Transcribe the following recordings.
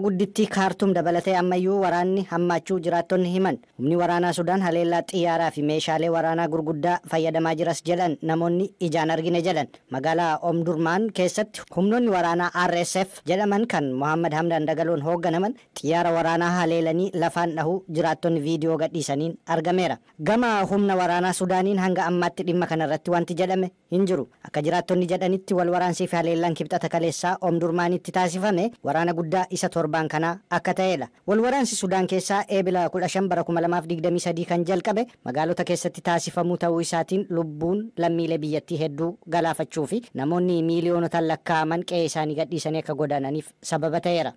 Guddittii Kaartum dabalatee ammayyuu waraanni hammaachuu jiraattonni himan. Humni waraanaa Sudaan haleellaa xiyyaaraa fi meeshaalee waraanaa gurguddaa fayyadamaa jiras jedhan namoonni ijaan argine jedhan. Magaalaa Omdurmaan keessatti humnoonni waraanaa RSF jedhaman kan Mohammad Hamdan Dagaloon hoogganaman xiyyaara waraanaa haleelanii lafaan dhahuu jiraattonni viidiyoo gadhiisaniin argameera. Gama humna waraanaa Sudaaniin hanga ammaatti dhimma kanarratti wanti jedhame hin jiru. Akka jiraattonni jedhanitti wal waraansii fi haleellaan Kibxata kaleessaa Omdurmaanitti taasifame waraana guddaa isa torbaan kanaa akka ta'edha. Wal waraansi Sudaan keessaa Eebila 15 bara 2023 kan jalqabe magaalota keessatti taasifamuu ta'uu isaatiin lubbuun lammiilee biyyattii hedduu galaafachuu fi namoonni miiliyoonotaan lakkaa'aman qe'ee isaanii gadhiisanii akka godaananiif sababa ta'eera.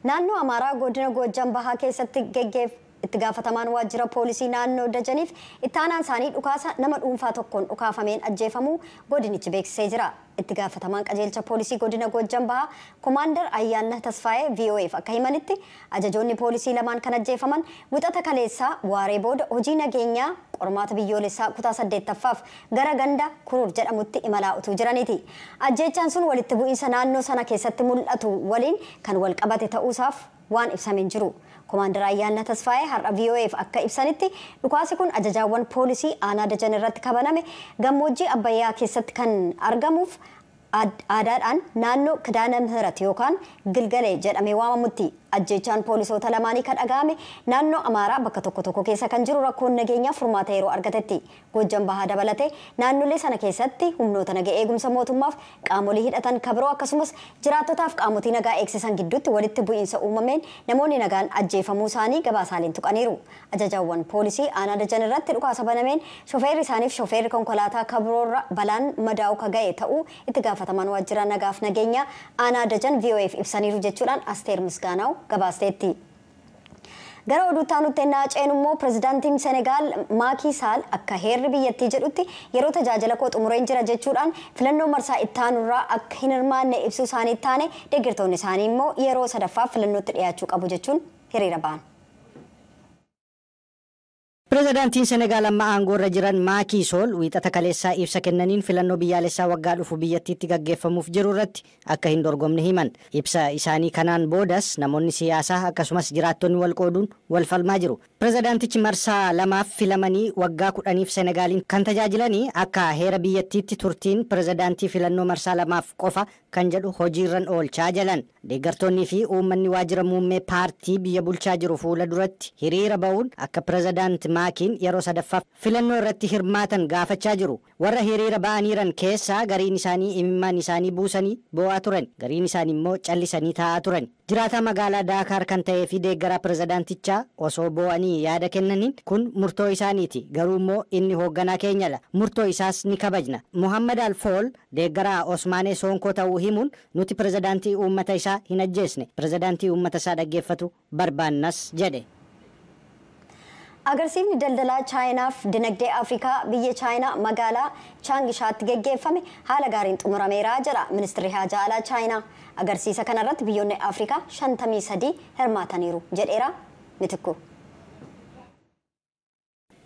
Naannoo Amaaraa godina Goojjam Bahaa keessatti geggeef itti gaafatamaan waajjira poolisii naannoo Dajaniif itti aanaan isaanii dhukaasa nama dhuunfaa tokkoon dhukaafameen ajjeefamuu godinichi beeksisee jira. Itti gaafatamaan qajeelcha poolisii godina Goojjam Bahaa Komaandar Ayyaanna Tasfaayee VOAf akka himanitti, ajajoonni poolisii lamaan kan ajjeefaman Wixata kaleessaa waaree booda hojii nageenyaa qormaata biyyoolessaa kutaa saddeettaffaaf gara ganda Kurur jedhamutti imalaa utuu jiraniiti. Ajjeechaan sun walitti bu'iinsa naannoo sana keessatti mul'atu waliin kan wal qabate ta'uusaaf waan ibsameen jiru. Komaandar Ayyaanna Tasfaayee har'a VOAf akka ibsanitti, dhukaasi kun ajajaawwan poolisii aanaa Dajan irratti kabaname gammoojjii Abbayyaa keessatti kan argamuuf aadaadhaan naannoo Kidaana Mihirat yookaan Gilgalee jedhamee waamamutti. Ajjeechaan poolisoota lamaanii kan dhaga'ame naannoo Amaaraa bakka tokko tokko keessa kan jiru rakkoon nageenyaa furmaata yeroo argatetti. Goojjam Bahaa dabalatee naannolee sana keessatti humnoota nagaa eegumsa mootummaaf qaamolee hidhatan kabiroo, akkasumas jiraattotaaf qaamotii nagaa eegsisan gidduutti walitti bu'iinsa uumameen namoonni nagaan ajjeefamuu isaanii gabaasaaleen tuqaniiru. Ajajaawwan poolisii aanaa Dajan irratti dhukaasa banameen shofeerri isaaniif shofeerri konkolaataa kabiroorra balaan madaa'u ka ga'e ta'uu itti gaafataman waajjira nagaaf nageenyaa aanaa Dajan VOAf ibsaniiru jechuudhaan Asteer Misgaanaw gabaasteetti. Gara oduutti aanutti ennaa ceenu immoo, pirezidaantiin Senegaal Maakii Saal akka heerri biyyattii jedhutti yeroo tajaajila koo xumureen jira jechuudhaan filannoo marsaa itti aanurraa akka hin hirmaanne ibsuu isaanii taane, deeggartoonni isaanii immoo yeroo sadaffaaf filannootti dhiyaachuu qabu jechuun hiriira ba'an. Pirezidaantiin Senegaal amma aangoo irra jiran Maakii Sool Wiixata kaleessaa ibsa kennaniin filannoo biyyaalessaa waggaa dhufu biyyattiitti gaggeeffamuuf jiru irratti akka hin dorgomne himan. Ibsa isaanii kanaan boodas namoonni siyaasaa akkasumas jiraattonni wal qooduun wal falmaa jiru. Pirezidaantichi marsaa lamaaf filamanii waggaa 10f Senegaaliin kan tajaajilanii akka heera biyyattiitti turtiin pirezidaantii filannoo marsaa lamaaf qofa kan jedhu hojiirran oolchaa jalan. Deeggartoonnii fi uummanni waajjira muummee paartii biyya bulchaa jiru fuula duratti hiriira ba'uun akka pirezidaant Maakiin yeroo sadaffaaf filannoo irratti hirmaatan gaafachaa jiru. Warra hiriira ba'aniiran keessaa gariin isaanii imimmaan isaanii buusanii boo'aa turan. Gariin isaanii immoo callisanii taa'aa turan. Jiraataa magaalaa Daakaar kan ta'ee fi deeggaraa pirezidaantichaa osoo boo'anii yaada kennaniin, "Kun murtoo isaaniiti. Garuu immoo inni hoogganaa keenyadha. Murtoo isaas ni kabajna." Muhammad Alfool deeggaraa Osmaanee Soonkoo ta'uu himuun, "Nuti pirezidaantii uummata isaa hin ajjeesne. Pirezidaantii uummata isaa dhaggeeffatu barbaannas" jedhe. Agarsiifni daldalaa Chaayinaaf dinagdee Afrikaa biyya Chaayinaa magaalaa Chaangishaatti geggeeffame haala gaariin xumurameera jedha ministeerri haajaa alaa Chaayinaa. Agarsiisa kanarratti biyyoonni Afrikaa 53 hirmaataniiru jedheera Mitikku.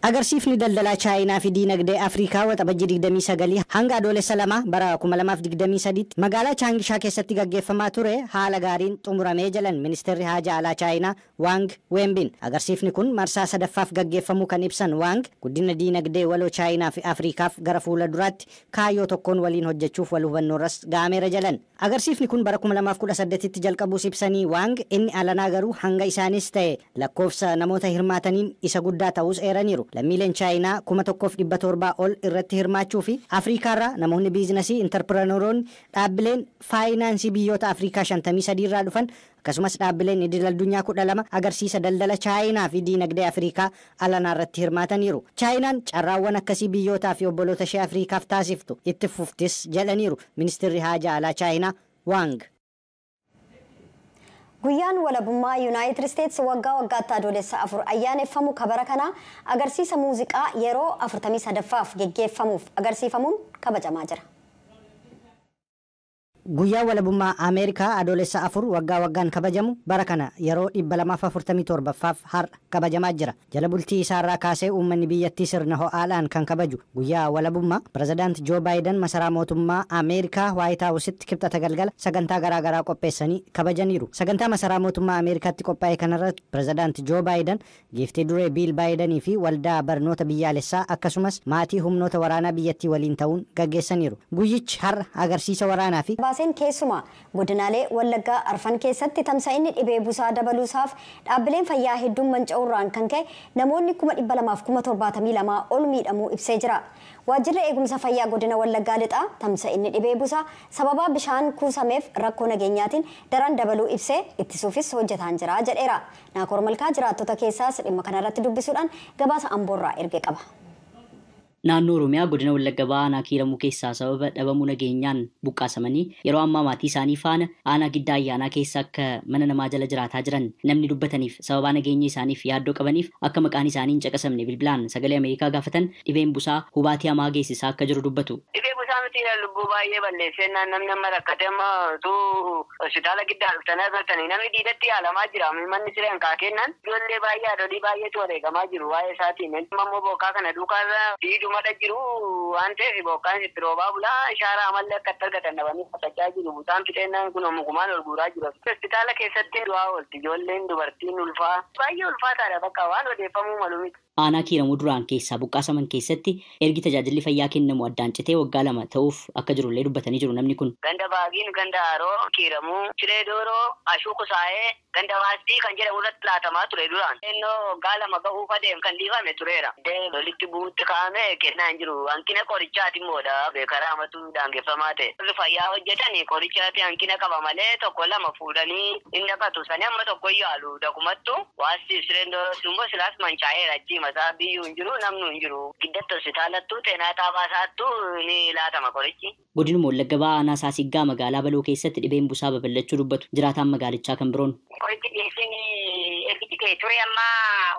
Agarsiifni daldalaa Chaayinaa fi diinagdee Afrikaa Waxabajjii 29 hanga Adoolessa 2 bara 2023 magaalaa Chaangishaa keessatti gaggeeffamaa ture haala gaariin xumuramee jalan ministeerri haajaa alaa Chaayinaa Waang Wembin. Agarsiifni kun marsaa sadaffaaf gaggeeffamuu kan ibsan Waang, guddina diinagdee waloo Chaayinaa fi Afrikaaf gara fuula duraatti kaayyoo tokkoon waliin hojjechuuf wal hubannoorras ga'ameera jalan. Agarsiifni kun bara 2018tti jalqabuus ibsanii Waang, inni alanaa garuu hanga isaanis ta'e lakkoofsa namoota hirmaataniin isa guddaa ta'us eeraniiru. Lammiileen Chaayinaa 1700 ol irratti hirmaachuu fi Afrikaarraa namoonni biizinasii, intarpirenooroonni, dhaabbileen faayinaansii biyyoota Afrikaa 53 irraa dhufan, akkasumas dhaabbileen idil addunyaa 12 agarsiisa daldala Chaayinaa fi diinagdee Afrikaa alanaa irratti hirmaataniiru. Chaayinaan carraawwan akkasii biyyootaa fi obboloota ishee Afrikaaf taasiftu itti fuftis jedhaniiru ministeerri haajaa alaa Chaayinaa Waang. Guyyaan walabummaa Yuunaayitid Isteets waggaa waggaatti Adoolessa 4 ayyaaneffamu kabara kanaa agarsiisa muuziqaa yeroo 43ffaaf geggeeffamuuf agarsiifamuun kabajamaa jira. Guyyaa walabummaa Ameerikaa Adoolessa 4 waggaa waggaan kabajamu bara kana yeroo 247ffaaf har'a kabajamaa jira. Jala bultii isaarraa kaasee uummanni biyyattii sirna ho'aadhaan kan kabaju guyyaa walabummaa Pirezidaant Joo Baayiden masaraa mootummaa Ameerikaa Waayit Haawusitti Kibxata galgala sagantaa garaagaraa qopheessanii kabajaniiru. Sagantaa masaraa mootummaa Ameerikaatti qophaa'e kanarratti Pirezidaant Joo Baayiden, giiftii duree Biil Baayidenii fi waldaa barnoota biyyaalessaa akkasumas maatii humnoota waraanaa biyyattii waliin ta'uun gaggeessaniiru. Guyyichi har'a agarsiisa waraanaa fi Baaseen keessumaa godinaalee Wallaggaa arfan keessatti tamsa'inni dhibee busaa dabaluusaaf dhaabbileen fayyaa hedduun manca'uurraan kan ka'e namoonni 272,072 ol miidhamuu ibsee jira. Waajjirri eegumsa fayyaa godina Wallaggaa lixaa tamsa'inni dhibee busaa sababa bishaan kuusameef rakkoo nageenyaatiin daran dabaluu ibsee ittisuufis hojjetaan jira jedheera. Naakoor Malkaa jiraattota keessaas dhimma kanarratti dubbisuudhaan gabaasa Amboorraa erge qaba. Naannoo Oromiyaa godina Wallagga Bahaa aanaa Kiiramuu keessaa sababa dhabamuu nageenyaan buqqaasamanii yeroo ammaa maatii isaanii faana aanaa Giddaa Ayyaanaa keessa akka mana namaa jala jiraataa jiran namni dubbataniif sababaa nageenya isaaniif yaaddoo qabaniif akka maqaan isaanii hin caqasamne bilbilaan Sagalee Ameerikaa gaafatan dhibeen busaa hubaatii hamaa geessisaa akka jiru dubbatu. Dhibee busaa miti, lubbuu baay'ee balleessee namni amma rakkate, amma utuu hospitaala Giddaa dhuftanii agartanii namni diidatti yaalamaa jira. Manni sireen kaa kennan ijoollee baay'ee, haadholii baay'eetu wareegamaa jiru waa'ee isaatiin. Amma immoo bokkaa kana duukaarra diiduma jiru waan ta'eef bokkaan itti roobaa bulaa ishaaraa amallee akka itti argatan dhabanii qotachaa jiru. Busaan fixeennaan kun mukumaan ol guuraa jiru. Hospitaala keessatti du'aa oolti ijoolleen, dubartiin ulfaa, baay'ee ulfaataadha, bakka waan odeeffamuu malu miti. Aanaa Kiiramuu duraan keessaa buqqaasaman keessatti ergi tajaajilli fayyaa kennamu addaan citee waggaa 2 ta'uuf akka jirullee dubbatanii jiru namni kun. Ganda Baagiin, ganda Haroo, Kiiramuu, Ciree Dooroo, Ashuu Kusaayee, ganda Waastii kan jedhamu irratti laatamaa ture duraan. Innoo waggaa 2 gahuuf adeem kan dhiifame tureera. Walitti bu'uutti kaa'ame kennaa hin jiru. Hanqina qorichaati immoodha. Karaa amatu daangeffamaa ta'e. Fayyaa hojjetan qorichaati hanqina qaba malee tokko lama fuudhanii hin dhaqatu. Sani amma tokko yaalu dakumattu Waastii, Sireen Dooroo immoo silaas mancaa'eera achi masaa biyyuu hin jiru, namnu hin jiru. Giddatti hospitaalattuu xeenaa xaabaasaattuu ni laatama qorichi. Godinuma Wallagga Bahaa aanaa Saasiggaa magaalaa Baloo keessatti dhibeen busaa babal'achuu dubbatu jiraataan magaalichaa kan biroon. Qorichi dhiyeessiin ergi citee ture amma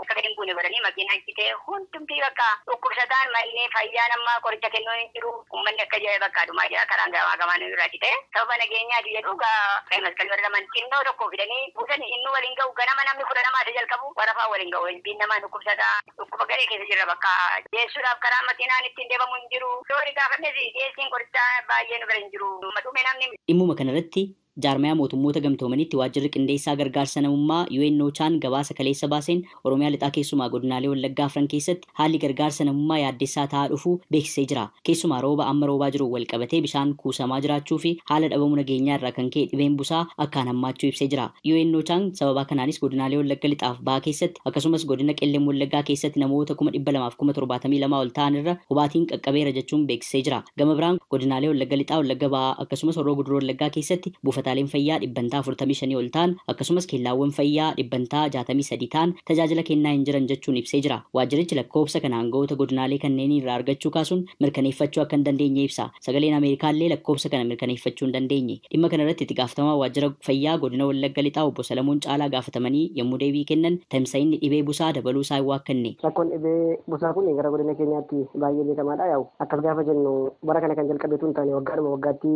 akka gadi hin buune godhanii makiinaan citee hundumtii bakka dhukkubsataan mallee fayyaan amma qoricha kennuun hin jiru. Uummanni akka jedhe bakka dhumaa jira, karaan gamaa gamaan irraa citee sababa nageenyaati jedhu gaa masqalii warra lamaan xinnoo tokko fidanii buusanii inni waliin ga'u ganama namni 12 jalqabu warafaa waliin ga'u hin namaa dhukkubsataa dhukkuba garee keessa jirra, bakka geessuudhaaf karaa makiinaan ittiin deemamu hin jiru. Looni gaafannes dhiyeessiin qorichaa baay'ee nu bira hin jiru. Dhume namni. Dhimmuma kanarratti jaarmayaa mootummoota gamtoomanitti waajjirri qindeessaa gargaarsa namummaa UN OCHA'n gabaasa kaleessa baaseen Oromiyaa lixaa keessumaa godinaalee Wallaggaa afran keessatti haalli gargaarsa namummaa yaaddessaa ta'aa dhufuu beeksisee jira. Keessumaa rooba amma roobaa jiru wal qabatee bishaan kuusamaa jiraachuu fi haala dhabamuu nageenyaa irraa kan ka'e dhibeen busaa akkaan hammaachuu ibsee jira. UN OCHA'n sababa kanaanis godinaalee Wallagga lixaaf bahaa keessatti akkasumas godina Qellem Wallaggaa keessatti namoota 272,072 ol ta'an irra hubaatiin qaqqabeera jechuun beeksisee jira. Gama biraan godinaalee Wallagga lixaa, Wallagga bahaa akkasumas Horroo Guduruu Wallaggaa keessatti buufataaleen fayyaa 45% ol ta'an akkasumas keellaawwan fayyaa 63% ta'an tajaajila kennaa hin jiran jechuun ibsee jira. Waajjirichi lakkoofsa kana aangawoota godinaalee kanneen irraa argachuu kaasuun mirkaneeffachuu akka hin dandeenye ibsa. Sagaleen Ameerikaa illee lakkoofsa kana mirkaneeffachuu hin dandeenye. Dhimma kana irratti itti gaafatamaa waajjira fayyaa godina Wallagga lixaa obbo Salamuun Caalaa gaafatamanii yommuu deebii kennan tamsa'inni dhibee busaa dabaluu isaa hin waakkanne. Rakkoon dhibee busaa kun gara godina keenyaatti baay'ee beekamaadha. Yaa'u akkas gaafa jennu bara kana kan jalqabeetu hin taane, waggaadhuma waggaatti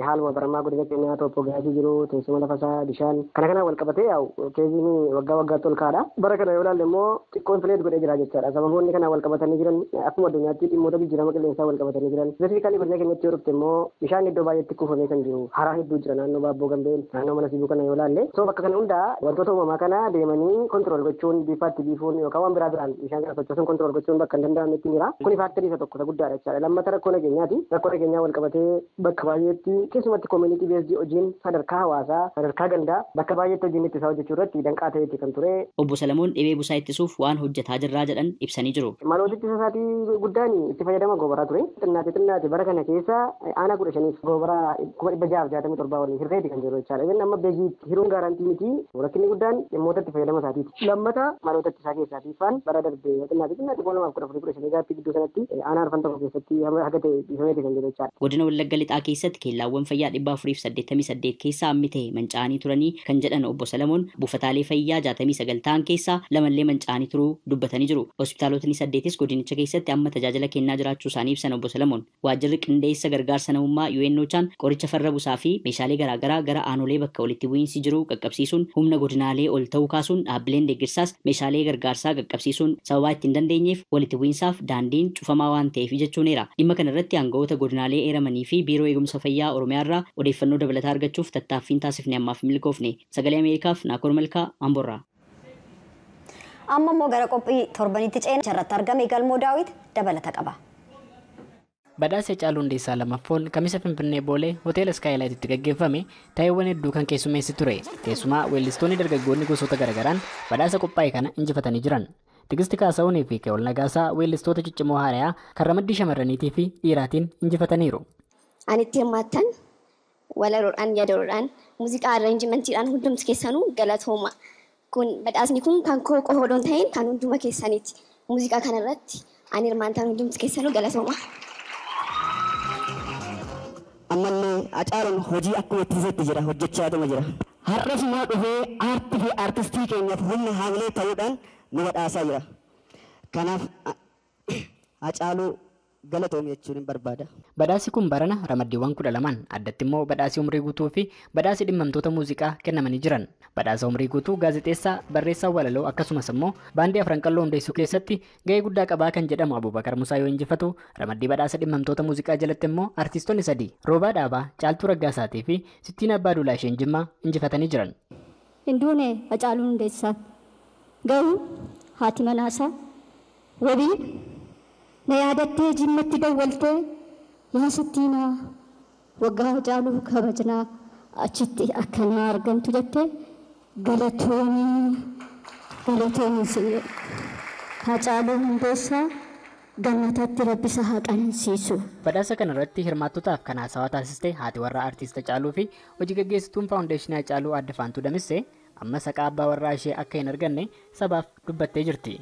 haaluma baramaa godina keenyaa tooppoogiraafii jiru, teessuma lafasaa, bishaan kana kanaan wal qabatee yaa'u keeziin waggaa waggaatti ol kaa'adha. Bara kana yoo ilaalle immoo xiqqoo inflate godhee jira jechaadha. Sababoonni kanaan wal qabatanii jiran akkuma addunyaatti dhimmoota jijjiirama qilleensaa wal qabatanii jiran. Specifically godina keenyatti yoo dhufte immoo bishaan iddoo baay'eetti kuufamee kan jiru haraa hedduu jira naannoo Baabboo Gambeel, naannoo mana Sibuu kana yoo ilaalle. So bakka kana hundaa wantoota uumamaa kana deemanii control gochuun, biifaatti biifuun yookaan waan biraa biraan bishaan kana sochoosuun control gochuun bakka hin danda'amnetti jira. Kuni factorii isa tokko isa guddaadha jechaadha. Lammata rakkoo nageenyaati. Rakkoo nageenyaa wal qabatee bakka baay'eetti keessumatti community based hojiin sadarkaa hawaasaa, sadarkaa gandaa bakka baay'eetti hojiin ittisaa hojjechuu irratti danqaa ta'eeti kan ture. Obbo Salamoon dhibee busaa ittisuuf waan hojjetaa jirraa jedhan ibsanii jiru. Maloota ittisa isaatii guddaan itti fayyadama goobaraa ture. Xinnaate xinnaate bara kana keessa aanaa 15f goobaraa 667,000 waliin hirreeti kan jiru jechaadha. Inni amma beeziitti hiruun guarantee miti. Rakkinni guddaan dhimmoota itti fayyadama isaatiiti. Lammata maloota ittisaa keessaa biifaan bara darbee xinnaate xinnaate 2014 15 gaaffii gidduu sanatti aanaa arfan tokko keessatti haga ta'e dhiifameeti kan jiru jechaadha. Godina Wallagga lixaa keessatti keellaawwan fayyaa 488 8 keessaa hammi ta'e manca'anii turanii kan jedhan obbo Salamoon buufataalee fayyaa 69 ta'an keessaa lamallee manca'anii turuu dubbatanii jiru. Hospitaalotni 8 godinicha keessatti amma tajaajila kennaa jiraachuu isaanii ibsan obbo Salamoon. Waajjirri qindeessa gargaarsa namummaa UNOChaan qoricha farra busaa fi meeshaalee garaagaraa gara aanolee bakka walitti bu'iinsi jiru qaqqabsiisuun humna godinaalee ol ta'uu kaasuun dhaabbileen deeggarsaas meeshaalee gargaarsaa qaqqabsiisuun sababaa ittiin dandeenyeef walitti bu'iinsaaf daandiin cufamaa waan ta'eef jechuuneera. Dhimma kana irratti aangawoota godinaalee eeramanii fi biiroo eegumsa fayyaa Oromiyaa irraa odeeffannoo dabalataa argachuuf tattaaffiin taasifne ammaaf milkoofne. Sagalee Ameerikaaf Naakoor Malkaa Amboorraa. Amma immoo gara qophii torbanitti ceena irratti argame Galmoo Daawit dabalata qaba. Badhaasa Haacaaluu Hundeessaa lamaffoon Kamisa Finfinnee Boolee Hoteela Iskaayilaayititti gaggeeffame taayiiwwan hedduu kan keessummeessi ture. Keessumaa weellistoonni dargaggoonni gosoota garaagaraan badhaasa qophaa'e kana injifatanii jiran. Tigisti Kaasaawunii fi Keewol Nagaasaa weellistoota ciccimoo haarayaa kan ramaddii shamarraniitii fi dhiiraatiin injifataniiru. Ani itti hirmaattan walaloodhaan, yaadaloodhaan, muuziqaa arreenjimentiidhaan hundumti keessanuu galatooma. Kun badhaasni kun kan koo qofa odoo hin ta'in kan hunduma keessaniiti. Muuziqaa kanarratti ani hirmaattan hundumti keessanuu galatooma. Ammallee Haacaaluun hojii akkuma itti fufetti jira, hojjechaatuma jira. Har'as immoo dhufee aartii fi aartistii keenyaaf humna haamilee ta'uudhaan nu badhaasaa jira. Kanaaf Haacaaluu galatoomi jechuun hin barbaada. Badhaasi kun barana ramaddiiwwan 12 addatti immoo badhaasii umrii guutuu fi badhaasii dhimmamtoota muuziqaa kennamanii jiran. Badhaasa umrii guutuu gaazexeessaa, barreessaa walaloo akkasumas immoo baandii afran qalloo hundeessuu keessatti gahee guddaa qabaa kan jedhamu Abubakar Musaa yoo injifatu, ramaddii badhaasa dhimmamtoota muuziqaa jalatti immoo artistoonni 3 Roobaa Dhaabaa, Caaltuu Raggaasaatii fi Sittiin Abbaa Duulaa isheen Jimmaa injifatanii jiran. Hin duune Haacaaluu Hundeessaa garuu haati manaasaa wabii na yaadattee Jimmatti dawwaltee yaa Sittiinaa waggaa Haacaaluu kabajnaa achitti akkanaa argamtu jettee galatoomii galatoomii sin jedhe. Haacaaluu Hundeessaa gannatatti Rabbi isa haa qanansiisu. Badhaasa kanarratti hirmaattotaaf kan haasawaa taasiste haati warraa artiist Haacaaluu fi hojii gaggeessituun faawundeeshinii Haacaaluu Aadde Faantuu Damissee amma saqaa abbaa warraa ishee akka hin arganne sabaaf dubbattee jirti.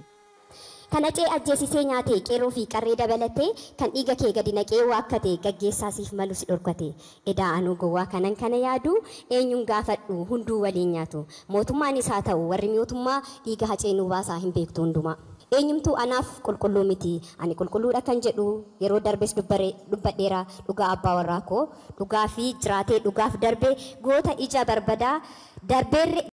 Kan hacee ajjeesisee nyaate qeerroo fi qarree dabalatee kan dhiiga kee gadi naqee waakkate gaggeessaa siif malu si dhorkate. Edaa anuu gowwaa kanan kana yaadu eenyuun gaafadhu hunduu waliin nyaatu. Mootummaan isaa ta'u warri mootummaa dhiiga hacee nuu baasaa hin beektu hundumaa. Eenyumtuu anaaf qulqulluu miti. Ani qulqulluudha kan jedhu yeroo darbes dubbadheera dhugaa abbaa warraa koo dhugaa fi jiraatee dhugaaf darbe goota ija barbadaa darbeerre.